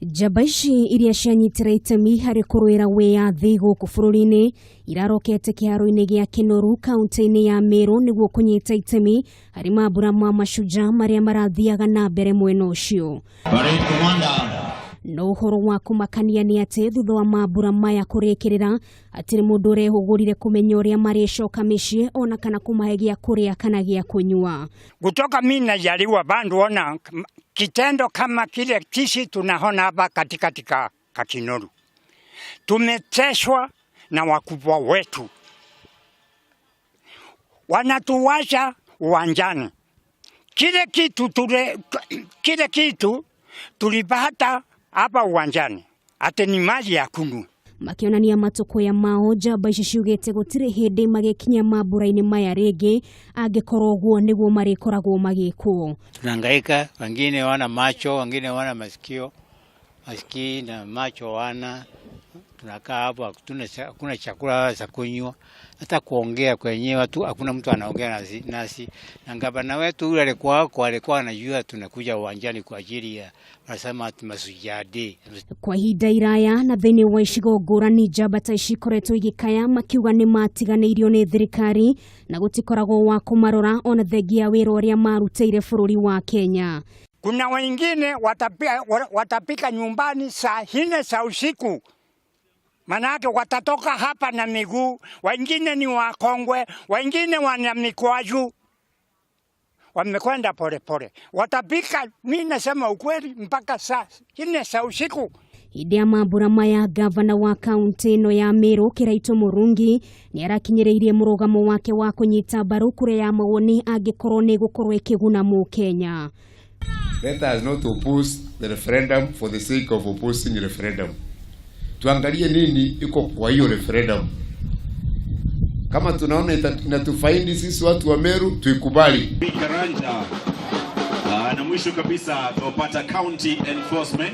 Njamba ici iria cianyitire itemi harĩ kũrũĩra wĩyathi gũkũ bũrũri-inĩ irarokete kĩharo-inĩ gĩa Kinoru kaunti-inĩ ya Meru nĩguo kũnyita itemi harĩ mambura ma Mashujaa marĩa marathiaga na mbere mwena ũcio. Parade commander. No ũhoro wa kũmakania nĩ atĩ thutha wa mambura maya kũrĩkĩrĩra hatirĩ mũndũ ũrehũgũrire kũmenya ũrĩa marĩcoka mĩciĩ ona kana kũmahe gĩa kũrĩa kana gĩa kũnyua. Kutoka mimi nazaliwa bandu ona kitendo kama kile sisi tunaona hapa katikati ka Kinoru. Tumeteswa na wakubwa wetu, wanatuwasha uwanjani. Kile kitu tulipata hapa uwanjani ate ni maji ya kunywa. Makĩonania matũkũya mao, njamba ici ciugĩte gũtirĩ hĩndĩ magĩkinya mambura-inĩ maya rĩngĩ angĩkorwo ũguo nĩguo marĩkoragwo magĩkwo. Tunahangaika, wengine wana macho, wengine wana masikio, masikii na macho wana. Tunakaa hapo, hakuna chakula cha kunywa, hata kuongea kwenyewe tu hakuna mtu anaongea nasi. Na gavana wetu yule alikuwa wako alikuwa anajua tunakuja uwanjani kwa ajili ya wanasema ati Mashujaa Day. Kwa ihinda iraya na thĩinĩ wa icigo ngũrani, njamba ta ici ikoretwo igĩkaya makiuga nĩ matiganĩirio nĩ thirikari na gũtikoragwo wa kũmarora ona thengia wĩra ũrĩa marutĩire bũrũri wa Kenya. Kuna wengine watapika nyumbani saa 4 za usiku, manake watatoka hapa na miguu, wengine ni wakongwe, wengine wana mikwaju, wamekwenda polepole, watapika. Mimi nasema ukweli, mpaka saa 4 za usiku. Hĩndĩ ya mambura maya, gavana wa kaunti ĩno ya Meru Kiraito Murungi nĩ arakinyĩrĩirie mũrũgamo wake wa kũnyita mbaru kura ya mawoni angĩkorwo nĩ ĩgũkorwo ĩkĩguna mũkenya. Let us not oppose the referendum for the sake of opposing referendum. Tuangalie nini iko kwa hiyo referendum. Kama tunaona inatufaidi sisi watu wa Meru, tuikubali. Karanja. Na mwisho kabisa tupata county enforcement.